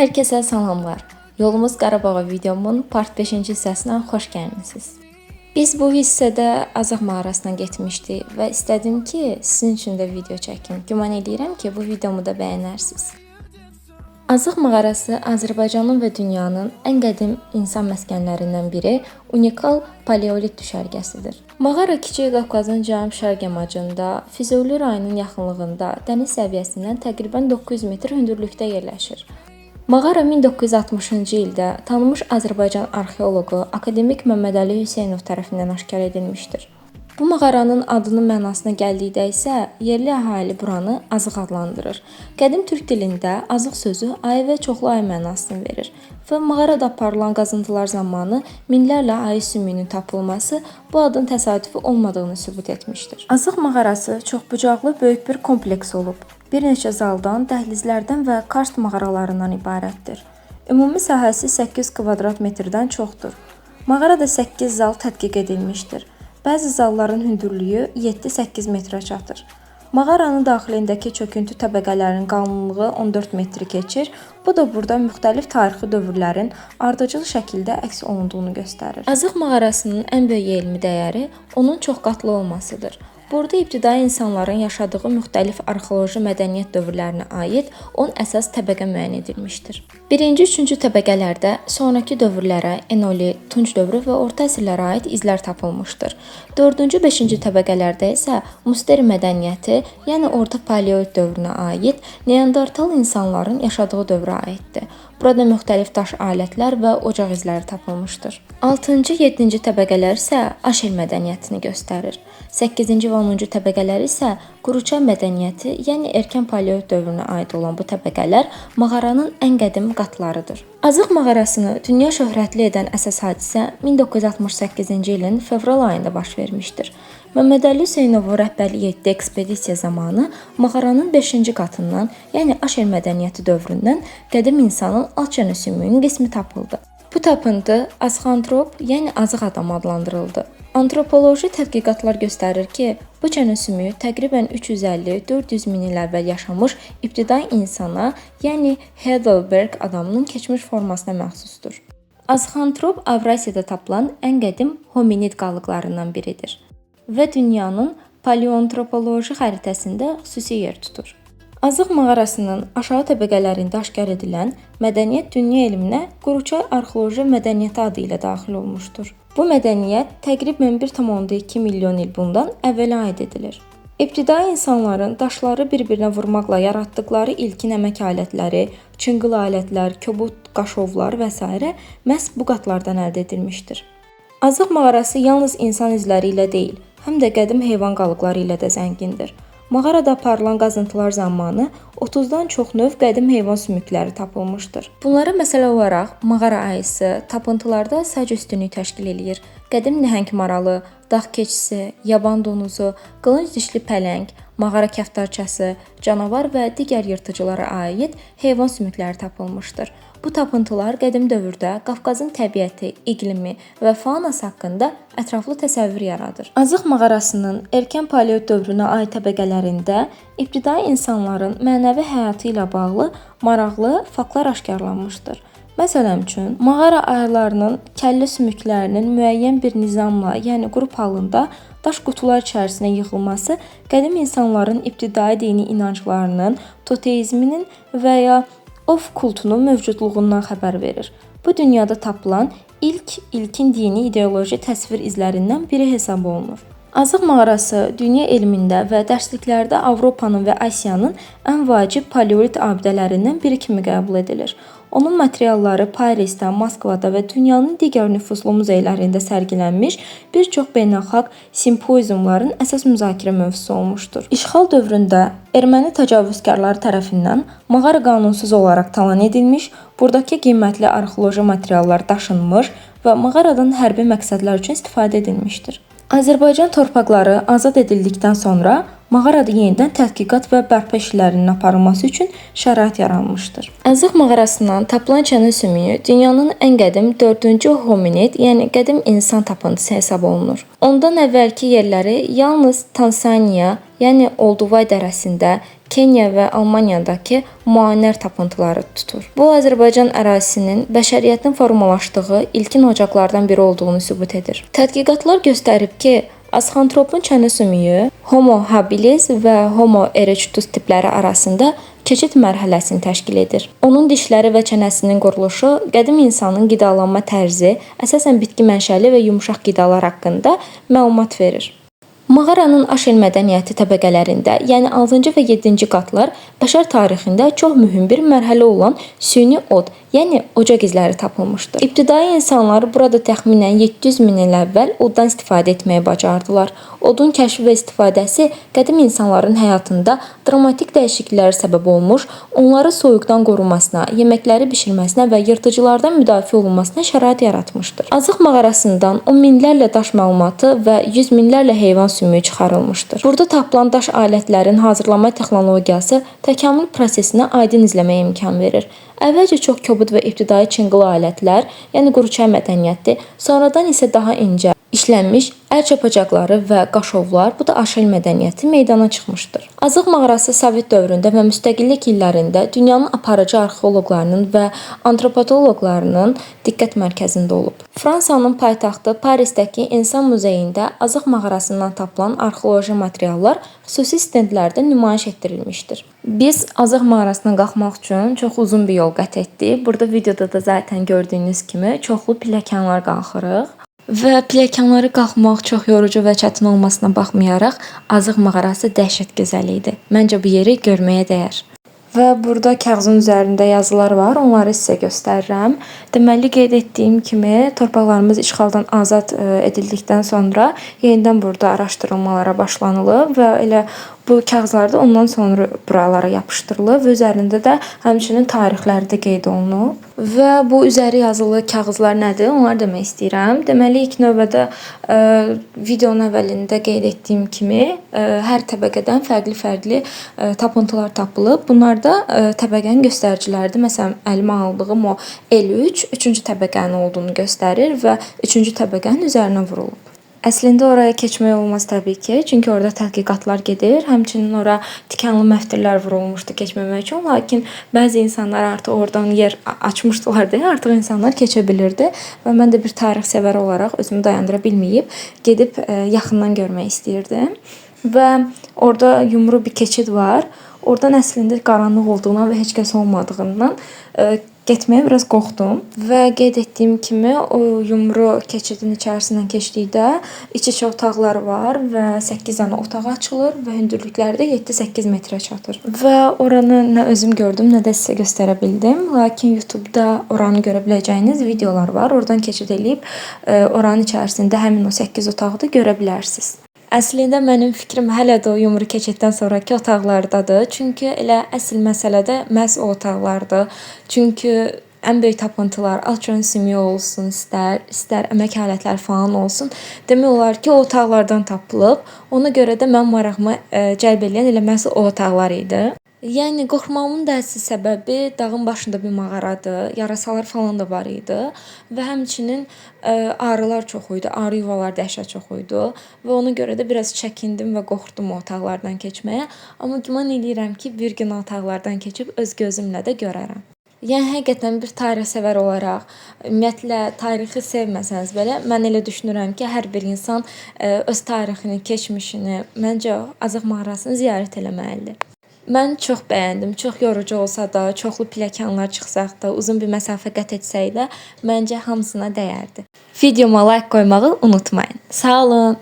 Hər kəsə salamlar. Yolumuz Qarabağa videomun part 5-ci hissəsinə xoş gəlmisiniz. Biz bu hissədə Azıq mağarasına getmişdik və istədim ki, sizin üçün də video çəkim. Güman eləyirəm ki, bu videomu da bəyənərsiniz. Azıq mağarası Azərbaycanın və dünyanın ən qədim insan məskənlərindən biri, unikal paleolit düşərgəsidir. Mağara Kiçik Qafqazın cənub-şərq yamacında, Füzuli rayonunun yaxınlığında, dəniz səviyyəsindən təqribən 900 metr hündürlükdə yerləşir. Mağara 1960-cı ildə tanınmış Azərbaycan arxeoloqu akademik Məmmədəli Hüseynov tərəfindən aşkar edilmişdir. Bu mağaranın adının mənasına gəldikdə isə yerli əhali buranı Azıq adlandırır. Qədim türk dilində azıq sözü ayı və çoxlu ayı mənasını verir və mağarada aparılan qazıntılar zamanı minlərlə ayı sümüyünün tapılması bu adın təsadüfi olmadığını sübut etmişdir. Azıq mağarası çoxbucaqlı böyük bir kompleks olub. Bir neçə zaldan, dəhlizlərdən və karst mağaralarından ibarətdir. Ümumi sahəsi 800 kvadrat metrdən çoxdur. Mağarada 8 zal tədqiq edilmişdir. Bəzi zalların hündürlüyü 7-8 metrə çatır. Mağaranın daxilindəki çöküntü təbəqələrinin qalınlığı 14 metri keçir. Bu da burada müxtəlif tarixi dövrlərin ardıcıl şəkildə əks olunduğunu göstərir. Azıq mağarasının ən böyük elmi dəyəri onun çoxqatlı olmasıdır. Burada ibtidai insanların yaşadığı müxtəlif arxeoloji mədəniyyət dövrlərinə aid 10 əsas təbəqə müəyyən edilmişdir. 1-ci, 3-cü təbəqələrdə sonrakı dövrlərə, enolit, tunc dövrü və orta əsrlərə aid izlər tapılmışdır. 4-cü, 5-ci təbəqələrdə isə Muster mədəniyyəti, yəni orta paleolit dövrünə aid Neandertal insanların yaşadığı dövrə aiddir. Burada müxtəlif daş alətlər və ocaq izləri tapılmışdır. 6-cı, 7-ci təbəqələr isə Aşel mədəniyyətini göstərir. 8-ci və 10-cu təbəqələr isə Quruçay mədəniyyəti, yəni erkən paleolit dövrünə aid olan bu təbəqələr mağaranın ən qədim qatlarıdır. Azıq mağarasını dünya şöhrətli edən əsas hadisə 1968-ci ilin fevral ayında baş vermişdir. Məmmədəli Hüseynovun rəhbərlik etdiyi ekspedisiya zamanı mağaranın 5-ci qatından, yəni Aşel mədəniyyəti dövründən qədim insanın alt çənə sümüyünün qismi tapıldı. Bu tapıntı Azxantrop, yəni azıq adam adlandırıldı. Antropoloji tədqiqatlar göstərir ki, bu çənə sümüyü təqribən 350-400 min il əvvəl yaşamış ibtidai insana, yəni Heidelberg adamının keçmiş formasına məxsusdur. Azxantrop Avrasiyada tapılan ən qədim hominid qalıqlarından biridir və dünyanın paleoantropoloji xəritəsində xüsusi yer tutur. Azıq mağarasının aşağı təbəqələrində aşkar edilən mədəniyyət dünya elminə Quruçay arxeoloji mədəniyyəti adı ilə daxil olmuşdur. Bu mədəniyyət təqribən 1,2 milyon il bundan əvvələ aid edilir. İbtidai insanların daşları bir-birinə vurmaqla yaratdıqları ilkin əmək alətləri, çınqıl alətlər, kobud qaşovlar və s. məhz bu qatlardan əldə edilmişdir. Azıq mağarası yalnız insan izləri ilə deyil, həm də qədim heyvan qalıqları ilə də zəngindir. Mağarada aparılan qazıntılar zamanı 30-dan çox növ qədim heyvan sümükləri tapılmışdır. Bunlara məsəl olaraq mağara ayısı tapıntılarda sac üstünlük təşkil eləyir. Qədim nəhəng maralı, dağ keçisi, yaban donuzu, qılınc dişli pələng, mağara kəftarçası, canavar və digər yırtıcılara aid heyvan sümükləri tapılmışdır. Bu tapıntılar qədim dövrdə Qafqazın təbiəti, iqlimi və faunası haqqında ətraflı təsəvvür yaradır. Azıq mağarasının erkən paleolit dövrünə aid təbəqələrində ibtidai insanların mənəvi həyatı ilə bağlı maraqlı faktlar aşkarlanmışdır. Məsələn üçün, mağara ayılarının kəllə sümüklərinin müəyyən bir nizamla, yəni qrup halında daş qutular içərisinə yığılması qədim insanların ibtidai dini inanclarının, toteizminin və ya ov kultunun mövcudluğundan xəbər verir. Bu dünyada tapılan ilk ilkin dini ideoloji təsvir izlərindən biri hesab olunur. Azıq mağarası dünya elmində və dərsliklərdə Avropanın və Asiyanın ən vacib paleolit abidələrindən biri kimi qəbul edilir. Onun materialları Parisdə, Moskvada və dünyanın digər nüfuzlu muzeylərində sərgilənmiş bir çox beynəlxalq simpoziumların əsas müzakirə mövzusu olmuşdur. İşğal dövründə erməni təcavüzkarları tərəfindən mağara qanunsuz olaraq talan edilmiş, buradakı qiymətli arxeoloji materiallar daşınmış və mağaradan hərbi məqsədlər üçün istifadə edilmişdir. Azərbaycan torpaqları azad edildikdən sonra mağarada yenidən tədqiqat və bərpa işlərinin aparılması üçün şərait yaranmışdır. Azıq mağarasından tapılan çənə sümüyü dünyanın ən qədim 4-cü hominid, yəni qədim insan tapıntısı hesab olunur. Ondan əvvəlki yerləri yalnız Tansaniya, yəni Olduvay dərəsində, Kenya və Almaniyadakı müayinər tapıntıları tutur. Bu Azərbaycan ərazisinin bəşəriyyətin formalaşdığı ilkin ocaqlardan biri olduğunu sübut edir. Tədqiqatlar göstərib ki, Azxantropun çənə sümüyü Homo habilis və Homo erectus tipləri arasında keçid mərhələsini təşkil edir. Onun dişləri və çənəsinin quruluşu qədim insanın qidalanma tərzi, əsasən bitki mənşəli və yumşaq qidalar haqqında məlumat verir. Mağaranın Aşel mədəniyyəti təbəqələrində, yəni 6-cı və 7-ci qatlar bəşər tarixində çox mühüm bir mərhələ olan süni od, yəni ocaq izləri tapılmışdır. İbtidai insanlar burada təxminən 700 min il əvvəl oddan istifadə etməyi bacardılar. Odun kəşfi və istifadəsi qədim insanların həyatında dramatik dəyişikliklərə səbəb olmuş, onları soyuqdan qorumasına, yeməkləri bişirməsinə və yırtıcılardan müdafiə olunmasına şərait yaratmışdır. Azıq mağarasından on minlərlə daş məlumatı və yüz minlərlə heyvan sümüyü çıxarılmışdır. Burada tapılan daş alətlərin hazırlama texnologiyası təkamül prosesini aydın izləməyə imkan verir. Əvvəlcə çox kobud və ibtidai çınqıl alətlər, yəni Quruçay mədəniyyəti, sonradan isə daha incə, işlənmiş əl çapacaqları və qaşovlar, bu da Aşel mədəniyyəti meydana çıxmışdır. Azıq mağarası Sovet dövründə və müstəqillik illərində dünyanın aparıcı arxeoloqlarının və antropoloqlarının diqqət mərkəzində olub. Fransanın paytaxtı Parisdəki İnsan muzeyində Azıq mağarasından tapılan arxeoloji materiallar xüsusi stendlərdə nümayiş etdirilmişdir. Biz Azıq mağarasına qalxmaq üçün çox uzun bir yol qət etdik. Burada videoda da zaten gördüyünüz kimi çoxlu pilləkənlər qalxırıq. Və pilləkənləri qalxmaq çox yorucu və çətin olmasına baxmayaraq Azıq mağarası dəhşət gözəl idi. Məncə bu yeri görməyə dəyər. Və burada kağızın üzərində yazılar var. Onları sizə göstərirəm. Deməli qeyd etdiyim kimi torpaqlarımız işğaldan azad edildikdən sonra yenidən burada araşdırmalara başlanılıb və elə bu kağızlar da ondan sonra buralara yapışdırılıb və üzərində də həmçinin tarixləri də qeyd olunub. Və bu üzəri yazılı kağızlar nədir? Onları demək istəyirəm. Deməli ilk növbədə videonun əvvəlində qeyd etdiyim kimi hər təbəqədən fərqli-fərqli tapıntılar tapılıb. Bunlar da təbəqənin göstəriciləridir. Məsələn, əlimə aldığım o L3 üçüncü təbəqənin olduğunu göstərir və üçüncü təbəqənin üzərinə vurulub. Əslində oraya keçmək olmaz təbii ki, çünki orada tədqiqatlar gedir. Həmçinin ora tikanlı məftillər vurulmuşdu keçməmək üçün, lakin bəzi insanlar artıq oradan yer açmışdılar deyə artıq insanlar keçə bilirdi və mən də bir tarixsevər olaraq özümü dayandıra bilməyib gedib yaxından görmək istəyirdim. Və orada yumru bir keçid var. Oradan əslində qaranlıq olduğundan və heç kəs olmadığından getməyə biraz qorxdum və qeyd etdiyim kimi o yumru keçidin içərisindən keçdikdə iç-içə otaqlar var və 8 dənə otaq açılır və hündürlükləri də 7-8 metrə çatır. Və oranı nə özüm gördüm, nə də sizə göstərə bildim. Lakin YouTube-da oranı görə biləcəyiniz videolar var. Oradan keçid eləyib oranın içərisində həmin o 8 otağı da görə bilərsiniz. Əslində mənim fikrim hələ də o yumru keçiddən sonrakı otaqlardadır. Çünki elə əsl məsələ də məhz o otaqlardır. Çünki ən böyük tapıntılar alçon sümüyü olsun, istər əmək alətləri falan olsun, demək olar ki, o otaqlardan tapılıb. Ona görə də mənim marağımı cəlb eləyən elə məhz o otaqlar idi. Yəni qorxmağımın da əsl səbəbi dağın başında bir mağaradır. Yarasalar falan da var idi və həmçinin arılar çox idi. Arı yuvaları dəhşət çox idi və ona görə də biraz çəkindim və qorxdum o otaqlardan keçməyə. Amma güman eləyirəm ki, bir gün o otaqlardan keçib öz gözümlə də görərəm. Yəni həqiqətən bir tarixsevər olaraq, ümumiyyətlə tarixi sevməsəniz belə, mən elə düşünürəm ki, hər bir insan öz tarixini, keçmişini, məncə Azıq mağarasını ziyarət eləməlidir. Mən çox bəyəndim. Çox yorucu olsa da, çoxlu pilləkənlər çıxsaq da, uzun bir məsafə qət etsək də, məncə hamısına dəyərdi. Videoma like qoymağı unutmayın. Sağ olun.